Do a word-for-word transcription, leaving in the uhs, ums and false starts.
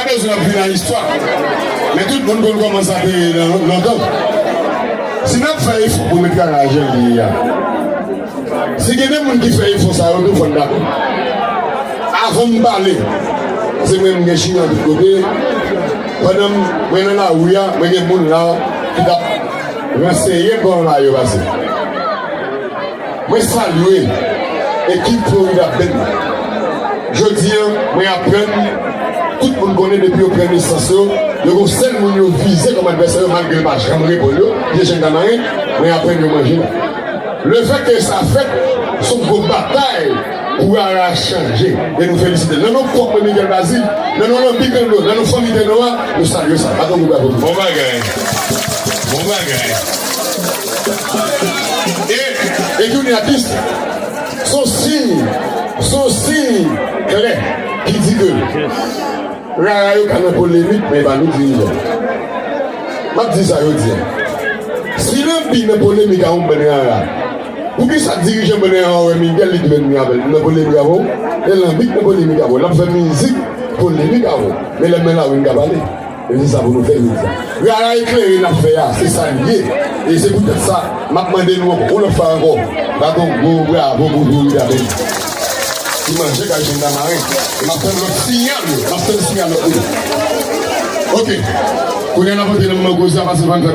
Bezwen ap vin nan istwa. Men tout moun konn kòman sa te ye nan lontan. Si n ap fè efò pou met Rara jan l ye a, si gen de moun ki fè efò sa yo tou, fò n dakò. Avan m pale, se mwen menm gen chimè tout kote. Pandan m, mwen nan lari a, mwen gen moun la ki t ap ranseye m kòman bagay yo pase. Mwen salye ekip Florida Band la. Jodi a, mwen aprann, tout moun konnen depi yo pran nesans yo, yo gon sèl moun yo vize kòm advèsè yo, malgre l pa janm reponn yo, vye jèn Tamaren, mwen aprann yo manje la. Lefètke sa fèt, se yon gwo batay pou Rara chanje. E nou felisite l. Nan non pwòp mwen, Miguel Bazile, nan non Lanbik Dando, nan non fanmi Dando a, nou salye sa. Bat yon gwo bravo pou nou. Bon bagay. Bon bagay. E, e Junior Artiste, se yon siy, se yon siy klè ki di ke Rara yo ka nan polemik, men e pa nou dirijan. M ap di sa yo di a. Si Lanbi nan polemik a yon bann Rara, poukisa dirijan bann Rara wè Miguel li dwe nan polemik avè w? E Lanbi nan polemik avè w? L ap fè mizik polemik avè w. Men lè m nan lari m ka pale. E se sa pou nou fè jodi a. Rara eklere n ap fè a, se sa l ye. E se poutèt sa, m ap mande nou ankò, yon lòt fwa ankò, bat yon gwo bravo pou Florida Band. Ki manje kay jèn Tamaren. M ap tann lòt siyal yo. M ap tann siyal lòt yo. Oke. Kounye a n ap antre nan moman koze a, pase vann fè